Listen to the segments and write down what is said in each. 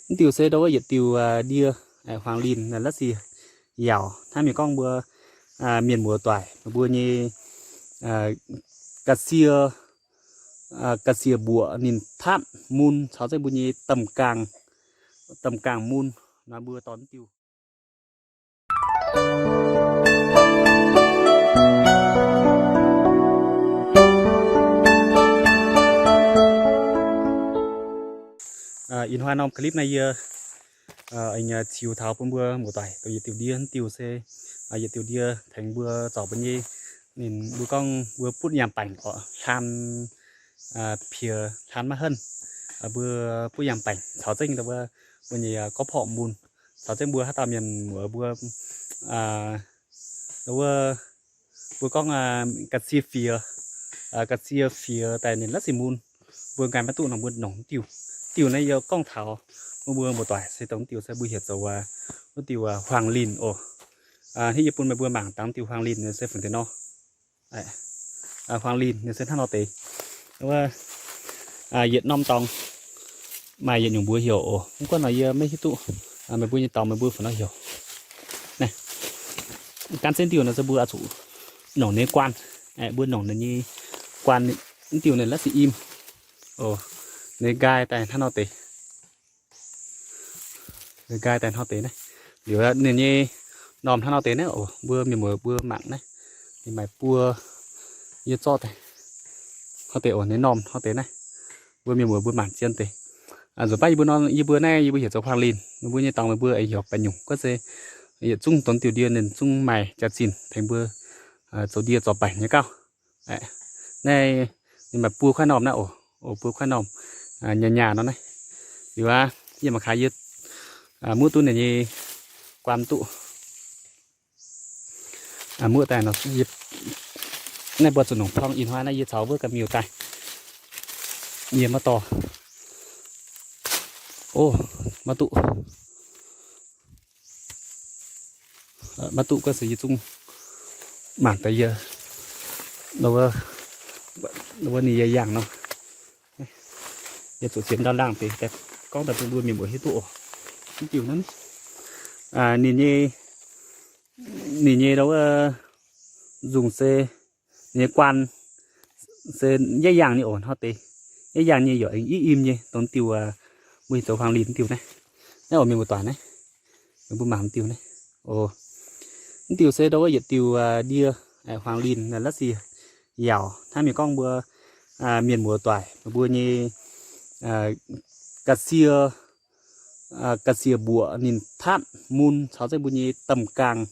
Mv diuh se ndau wuov yietc diuh ndie, huaang linh, la'sic yaauc. Hnangv mienh gorngv mbuo mienh muoz-doic mbuo nyei ga'sie, ga'sie mbuoqc ninh tatv mun caux zengv mbuo nyei domh gaangh, domh gaangh mun nor mbuo dorh mv diuh. Ih hnoi norm clip naaiv yie aengx ziux taux bun mbuo muoz-doic yietc diuh ndie. Mv diuh se yietc diuh ndie tengx mbuo zorc mbuo nyei, ninh mbuo gorngv mbuo butv yaangh baengc oc, hlan piex hlan maiv henv, mbuo butv yaangh baengc caux zengv mbuo nyei gorqv-porqv mun, caux zengv mbuo haaix dauh mienh muoz mbuo wuov, mbuo gorngv ga'sie fiex, ga'sie fiex daaih ninh la'sic mun, mbuo nqaai maiv duqv nor mbuo nongc mv diuh. Diuh naaiv yie gorngv taux mbuo, mbuo muoz-doic se dongh mv diuh se mbuo heuc zoux wuov diuh huaang linh oc. Hnangv yie bun meih mbuo mangc dangh diuh huaang linh se fungc deix nor. Huaang linh ninh se hnangv nor deix. Wuov, yietc norm dorngx maaih yietc nyungc mbuox heuc oc. Mv gunv nor yie maiv hiuv duqv meih mbuo nyei dorngx meih mbuo fungc nor heuc. Naaiv, gaanv zengv diuh nor se mbuo oix zuqc nongc ninh nyei guaan. Mbuo nongc ninh nyei guaan, mv diuh ninh la'sic im oc. Ninh nqaai daaih hnangv nor deix. Ninh nqaai daaih hnangv nor deix naaiv. Liuz ninh nyei normh hnangv nor deix naaiv oc. Mbuo mienh muoz mbuo mangc naaiv, ninh maaih buo, yie zorqv daaih hnangv deix oc. Ninh normh hnangv deix naaiv, mbuo mienh muoz mbuo mangc jienv deix. Nzunc baav yie mbuo nor, yie mbuo naaiv yie mbuo heuc zoux huaang linh, meih mbuo nyei dorngx meih mbuo aengx heuc ba'nyungc. Gorngv se yietc zungv dongh diuh ndie ninh zungv maaih jaax-zinh tengx mbuo zoux ndie zorc baengc nyei gauh. Naaiv ninh maaih buo kuaaiv normh naaiv oc. Oc, buo kuaaiv normh, nyaah nyaah nor naaiv. Liuz aqv, yie mangc gaax yie muoqv duqv ninh nyei guaan duqv. Muoqv daaih nor, naaiv mbuo zuqc nongc torng. Ih hnoi naaiv yie caux wuov ga'miuh daaih, yie maiv dorh. O, maiv duqv. Maiv duqv gorngv se yie zungv mangc daaih yie, wuov ninh yie yangh nor, yie zuqc ziex ndau laangh deix gorngv daaih bun mbuo mienh muoz hiuv duqv oc. Mv diuh naaiv, ninh nyei, ninh nyei wuov nzungh se, ninh nyei guaan se yietv yangh nyei oc. Hnangv deix yietv yangh nyei, yaac aengx i im nyei. Dongh diuh mbuo heuc zoux huaang linh diuh naaiv. Naaiv oc, mienh muoz-doic naaiv, mbuo mangc diuh naaiv. Oc, mv diuh se ndau wuov yietc diuh ndie, huaang linh, la'sic yaauc. Hnangv mienh gorngv mbuo mienh muoz-doic mbuo nyei ga'sie, ga'sie mbuoqc ninh tatv mun caux zengv mbuo nyei domh gaangh,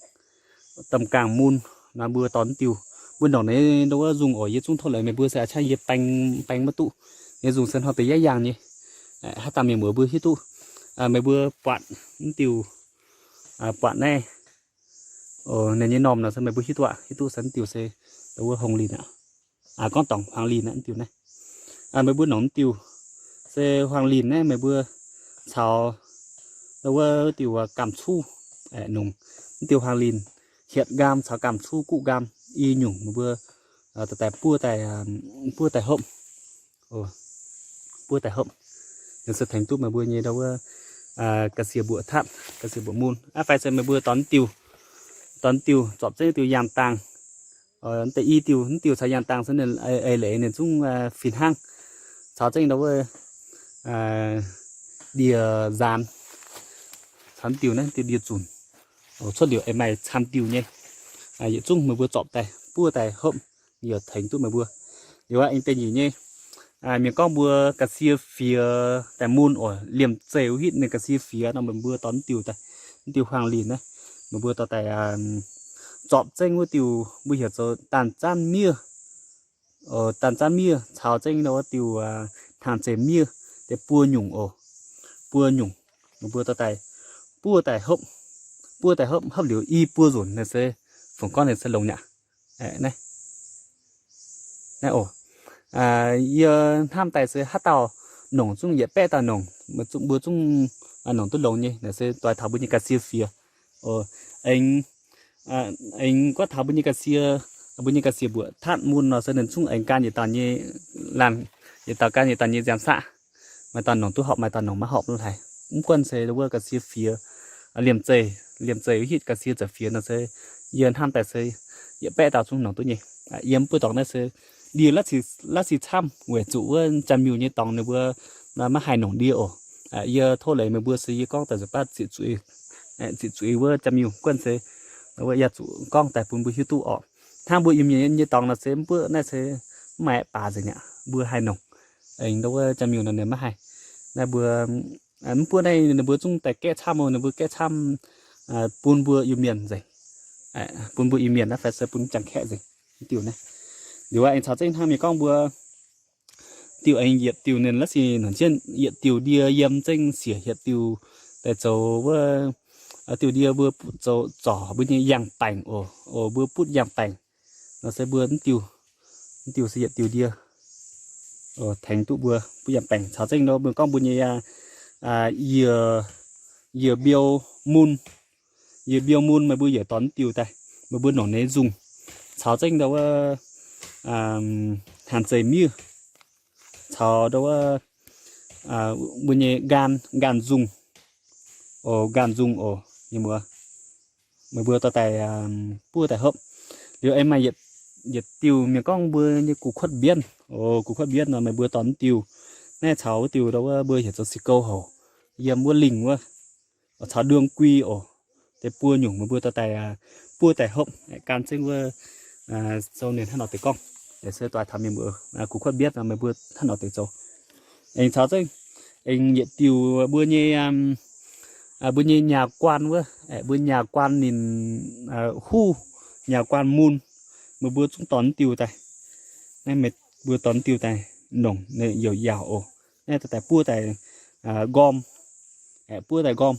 domh gaangh mun nor mbuo dorh mv diuh. Mbuo nongc ninh ndau wuov nzungh oc. Yie zungv tov leiz meih mbuo se a'ciangv yie baeng, baeng maiv duqv. Ninh nzungh se hnangv deix yietv yangh nyei. Haaix dauh mienh muoz mbuo hiuv duqv, meih mbuo buatc mv diuh, buatc naaiv, ninh nyei normh nor se meih mbuo hiuv duqv, hiuv duqv se mv diuh se ndau wuov huaang linh aqv. Gorngv dorngc huaang linh aqv, mv diuh naaiv. Meih mbuo nongc mv diuh se huaang linh naaiv, meih mbuo caux ndau wuov diuh gaam-cuv nongc. Mv diuh huaang linh hietc nqaam caux gaam-cuv guqv nqaam i nyungc, meih mbuo daaih buov daaih, buov daaih hopv, buov daaih hopv, ninh se tengx duqv meih mbuo nyei ndau wuov ga'sie mbuoqc tatv, ga'sie mbuoqc mun aqv. Fai se meih mbuo dorh mv diuh, dorh mv diuh zorpc zengv diuh yaangh dangh. Da'yi diuh, mv diuh caux yaangh dangh se ninh eix leiz ninh zungv fih hnangv, caux zengv ndau wuov ndie nzaanx, caux mv diuh naaiv diuh ndie zunc. Cuotv liuz aengx maaih camv diuh nyei. Yietc zungv meih mbuo zorpc daaih buov daaih hopv, ninh yaac tengx duqv meih mbuo. Liuz aqv, aengx da'nyeic nyei, mienh gorngv mbuo ga'sie fiex daaih mun oc, liemh zeih wuov hitv ninh ga'sie fiex nor, meih mbuo dorh mv diuh daaih, mv diuh huaang linh naaiv, meih mbuo dorh daaih zorpc zengv wuov diuh mbuo heuc zoux daanh zaanv miev, daanh zaanv miev caux zengv wuov diuh hnaangx-zeih miev deix buo nyungc oc, buo nyungc, meih mbuo dorh daaih buov daaih hopv, buov daaih hopv, hopv liuz i buo nzunc naaiv se fungc gorngv ninh se longx nyei aqv. Naaiv, naaiv oc, yie hnamv daaih se haaix dauh nongc zungv yietc baeqv dauh nongc, mbuo zungv nongc duqv longx nyei. Naaiv se doix taux mbuo nyei ga'sie fiex. Aengx, aengx gorngv taux mbuo nyei ga'sie, mbuo nyei ga'sie mbuoqc tatv mun nor se ninh zungv aengx gan yietc dauh nyei laanh, yietc dauh gan yietc dauh nyei nziaamv saqv. Maaih dauh nongc duqv horpc, maaih dauh nongc maiv horpc lorqc haic. Mv guanh se wuov ga'sie fiev, liemh zeih, liemh zeih hitv ga'sie za'fiev nor se yie hnamv daaih se yietc baeqv dauh zungv nongc duqv nyei. Yiem buov dorngx naaiv se ndie laav sic camv weic zuqc wuov jaa-miuh nyei dorngx ninh mbuo maiv haih nongc ndie oc. Yie tov leiz meih mbuo se yie gorngv daaih nzunc baav ziqc zuiz, ziqc zuiz wuov jaa-miuh guanh se wuov yaac zuqc gorngv daaih bun mbuo hiuv duqv oc. Hnangv mbuo Iu-Mienh nyei dorngx nor se mv buoqv naaiv se mv maaih baac nzengc aqv, mbuo haih nongc. Aengx ndau wuov jaa-miuh nor ninh maiv haih. Naaiv mbuo mv buoqv naaiv ninh mbuo zungv daaih gaeqv camv oc, ninh mbuo gaeqv camv bun mbuo Iu-Mienh nzengc, bun mbuo Iu-Mienh naaiv fai se bun Janx-Kaeqv nzengc. Diuh naaiv liuz aengx caux zengv hnangv mienh gorngv mbuo diuh aengx yietc diuh ninh laav sic nongc jienv yietc diuh ndie yiem zengv siec hietc diuh daaih zoux wuov, diuh ndie mbuo zoux zorc mbuo nyei yangh baengc oc, oc mbuo butv yangh baengc nor se mbuo mv diuh, mv diuh se yietc diuh ndie tengx duqv mbuo butv yangh baengc. Caux zengv nor mbuo gorngv mbuo nyei yie, yie mbiou mun, yie mbiou mun meih mbuo yietc dorh mv diuh daaih, meih mbuo nongc nyei nzungh. Caux zengv ndau wuov hanc zeih miev, caux ndau wuov mbuo nyei nqaanh, nqaanh nzungh, oc nqaanh nzungh oc, meih mbuo dorh daaih buov daaih hopv. Liuz aengx maaih yietc diuh mienh gorngv mbuo nyei gu'kuotv mbienv, oc gu'kuotv mbienv nor meih mbuo dorh mv diuh naaiv caux wuov diuh ndau wuov mbuo heuc zoux si gou houc, yiem wuov lingh wuov, caux nduong gui oc. Deix buo nyungc meih mbuo dorh daaih buov daaih hopv, gan zengv wuov sou ninh hnangv nor deix gorngv, se doix taux mienh mbuo gu'kuotv mbienv nor meih mbuo hnangv nor deix zoux. Aengx caux zengv aengx yietc diuc mbuo nyei, mbuo nyei nyaah guaan wuov, mbuo nyaah guaan ninh huv, nyaah guaan mun, meih mbuo zungv dorh mv diuh daaih. Naaiv meih mbuo dorh mv diuh daaih nongc, ninh youc yaauc oc. Naaiv dorh daaih buov daaih nqorm, buov daaih nqorm,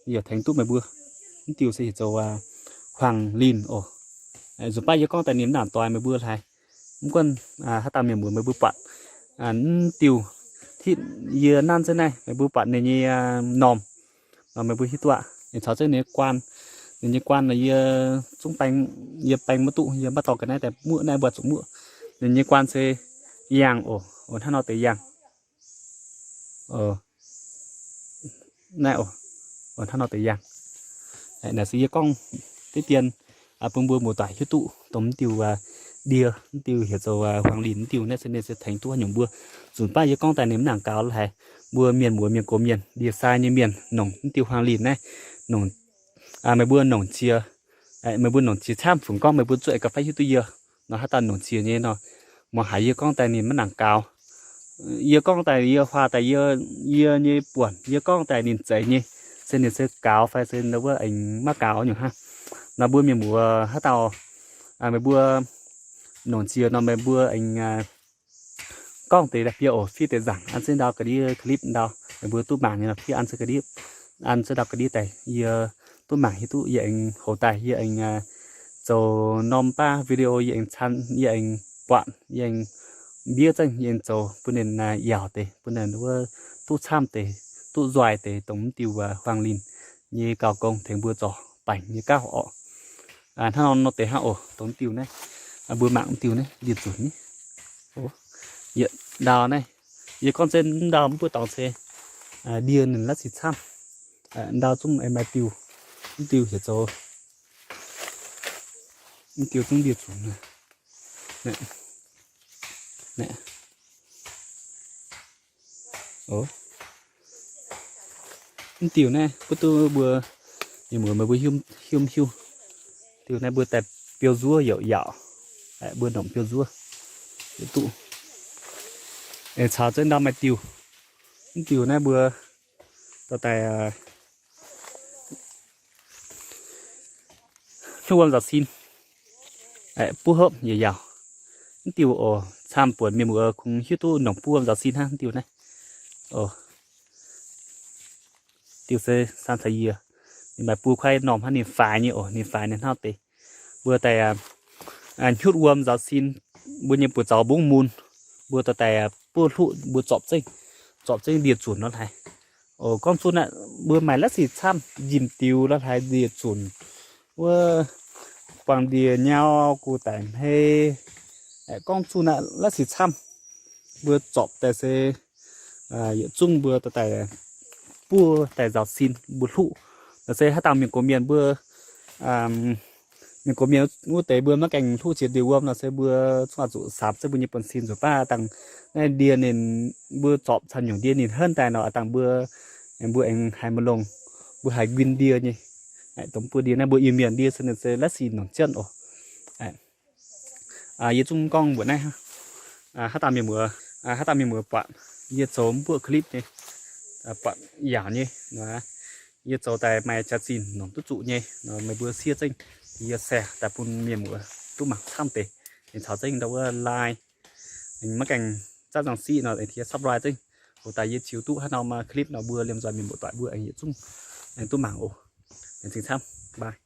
youc tengx duqv meih mbuo. Mv diuh se heuc zoux huaang linh oc. Nzunc baav yie gorngv daaih ninh mv nangc doix meih mbuo hlaaix. Mv guanh haaix dauh mienh muoz meih mbuo buatc mv diuh hitv yie nanv zengv naaiv, meih mbuo buatc ninh nyei normh nor meih mbuo hiuv duqv aqv. Ninh caux zengv ninh nyei guaan, ninh nyei guaan nor yie zungv baeng, yie baeng maiv duqv, yie maiv dorh ga'naaiv daaih muoqv, naaiv mbuo zuqc muoqv. Ninh nyei guaan se yangh oc, oc hnangv nor deix yangh. Naaiv oc, hnangv nor deix yangh. Naaiv se yie gorngv diqv dien bun mbuo muoz-doic hiuv duqv dongh mv diuh ndie, mv diuh heuc zoux huaang linh mv diuh naaiv se ninh se tengx duqv haaix nyungc mbuo. Nzunc baav yie gorngv daaih ninh mv nangc gaux laaix, mbuo mienh muoz mienh gox mienh ndie-sai nyei mienh nongc mv diuh huaang linh naaiv, nongc, meih mbuo nongc qiex, meih mbuo nongc qiex camv fungc gorngv meih mbuo zuqc ga'fai hiuv duqv yie nor, haaix dauh nongc qiex nyei nor, muangx haiz yie gorngv daaih ninh maiv nangc gaux. Yie gorngv daaih yie huaax daaih yie, yie nyei buonc, yie gorngv daaih ninh zeiz nyei, se ninh se gaux fai se wuov aengx maiv gaux nyungc hnangv. Nor mbuo mienh muoz haaix dauh, meih mbuo nongc qiex nor meih mbuo aengx gorngv deix daaih fiev oc, fiev deix nzaangc an zengv ndau ga'ndiev clip ndau, meih mbuo duqv mangc nyei nor fiev an zengv ga'ndiev, an zengv ndau ga'ndiev daaih yie duqv mangc hiuv duqv yie aengx houx daaih yie aengx zoux norm baav video yie aengx caan, yie aengx buatc, yie aengx mbiev zengv yie aengx zoux bun ninh yauc deix, bun ninh wuov duqv camv deix, duqv nzoih deix dongh mv diuh huaang linh nyei gauh gong tengx mbuo zorc baengc nyei gauh orqc. Hnangv nor nor deix hnangv oc, dongh mv diuh naaiv, mbuo mangc mv diuh naaiv ndie-nzunc ni. Yietc ndau naaiv, yie gorngv zengv ndau mv buov dorngx se ndie ninh laav sic camv. Ndau zungv aengx maaih diuh, mv diuh heuc zoux, mv diuh zungv ndie-nzunc. Mv diuh naaiv buov duqv mbuo, mienh muoz meih mbuo hiuv mv hiuv. Diuh naaiv mbuo daaih biou nzuov youc yauc, mbuo nongc biou nzuov duqv. Caux zengv ndau maaih diuh, mv diuh naaiv mbuo dorh daaih hnyouv wuom nzauc sin, buov hopv youc yauc. Mv diuh oc, camv buonc mienh muoz kungx hiuv duqv nongc buov wuom nzauc sin hnangv mv diuh naaiv. Diuh se san caux yie, ninh maaih buo kuaaiv normh hnangv, ninh faix nyei oc, ninh faix ninh hnangv deix. Mbuo daaih hnyouv wuom nzauc sin, mbuo nyei buoz zaux mbungv mun, mbuo dorh daaih buov hluqv mbuo zorpc zengv, zorpc zengv ndie-nzunc nor hlaaix. Gorngv zuqc naaiv mbuo maaih laav sic camv, njimv diux nor hlaaix ndie-nzunc, wuov buangh ndie-nyauv gu daic hmei. Gorngv zuqc naaiv laav sic camv, mbuo zorpc daaih se yietc zungv mbuo dorh daaih buov daaih nzaaux sin mbuo hluqv. Nor se haaix dauh mienh gox mienh mbuo, mienh gox mienh wuov deix mbuo maiv gaengh hluqv jiex ndie wuom nor se mbuo zungv oix zuqc samx se mbuo nyei buonv-sin nzuonx baav dangh naaiv ndie ninh mbuo zorpc caux nyungc ndie ninh henv daaih nor dangh mbuo, mbuo aengx haiz maiv longx, mbuo haiz nquin ndie nyei. Dongh mbuo ndie naaiv mbuo Iu-Mienh ndie se ninh se laiv sin nongc jienv oc. Yie zungv gorngv mbuox naaiv, haaix dauh mienh muoz, haaix dauh mienh muoz buatc yie zoux mbuoqv clip nyei, buatc yaauc nyei, yie zoux daaih maaih jaax-zinh nongc duqv zuqc nyei, meih mbuo siev zengv, yie share daaih bun mienh muoz duqv mangc camv deix. Ninh caux zengv ndau wuov like, maiv gaengh zatv nzangc siqv nor, subscribe zengv. Hoc daaih yie ziux duqv haaix norm clip nor mbuo liemh nzoih mienh muoz-doic mbuo aengx yietc zungv duqv mangc oc. Laengz zingh camv, bye.